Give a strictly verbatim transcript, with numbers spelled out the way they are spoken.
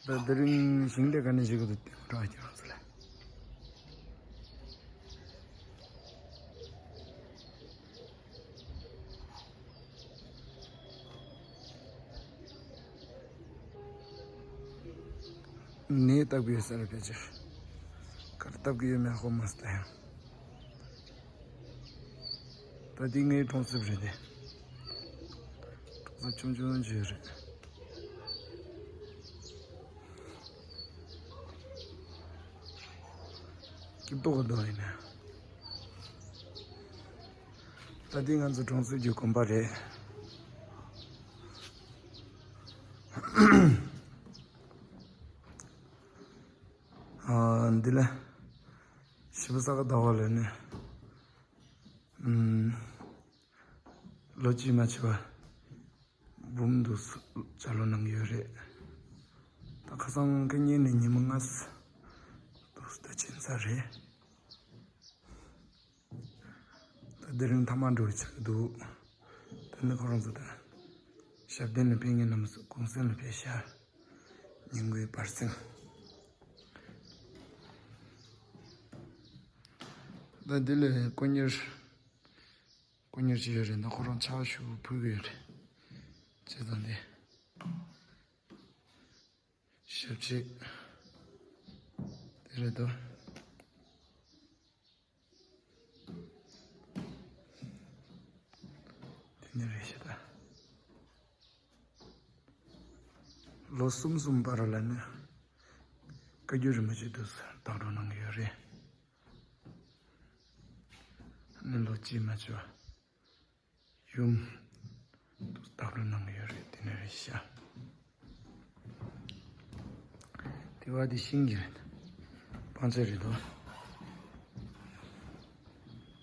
ད་དེ་རིང་ཞིང་ལས་ག་ནས་བྱེད་དགོས་འདུག་དེ་འགྲོ་ཁྱེད་རང་ཚོ་ལ། ནས་བཏབ་ཀྱི་ཡོད་ས་རེད། ཕལ་ཆེར་གར་བཏབ་ཀྱི་ཡོད་མེད་ཧ་གོ་མ་སོང་ད་ཡང་། ད་འདི་ངའི་གྲོང་གསེབ་རེད་དེ། གྲོང་གསེབ་ཆུང་ཆུང་ཅིག་རེད། སྐྱིད་པོ་གི་འདུག་ཡིན་ན། ད་འདི་ང་ཚོ་གྲོང་གསེབ་ཀྱི་དགོན་པ་རེད། ཨ། འདི་ལ་ཞིབ་ས་ག་ཟླ་བ་ལ་ནི། ཨུམ། ལོ་གཅིག་མ་ཆེ་བ་འབུམ་འདུག་སེ་ལོ་གནང་གི་ཡོད་རེད། ད་ཁ་སང་ཁ་ཉིན་ནས་ཉི་མ་ལྔ་འདུག་སེ་ད་ཕྱིན་ཚར་རེད། ད་དེ་རིང་ཐ་མག་འགྲོ་བའི་ཆགས་ཀྱི་འདུག་ད་ནི་ཁོ་རང་ཚོ་ད་ཞབས་བརྟན་ལ་ཕེབས་མཁན་རྣམས་གུང་སེང་ལ་ཕེབས་ཤག་ཉིན་གུང་བར་གསེང་། ད་འདི་ལ་དཀོན་གཉེར། དཀོན་གཉེར་ཅིག་ཡོད་རེད། ད་ཁོ་རང་ཕྱག་ཞུ་ཕུལ་གྱི་ཡོད་རེད། བྱས་ཙང་དེ་ཞབས་ཕྱི་དེ་རེད་དོ། དེ་ནས་རེད་ཤག་ད། ལོ་གསུམ་གསུམ་བར་ལ་ནི་བཀའ་བརྒྱུད་རིན་པོ་ཆེ་དུ་བདག་སྒྲུབ་གནང་གི་ཡོད་རེད། ནི་ལོ་གཅིག་མ་ཆེ་བ་ཡུམ་དུ་བདག་སྒྲུབ་གནང་གི་ཡོད་རེད། དེ་ནས་རེད་ཤག་དེ་བ་དེ་ཤིང་གི་རེད། སྤང་བྱ་རེད་དོ།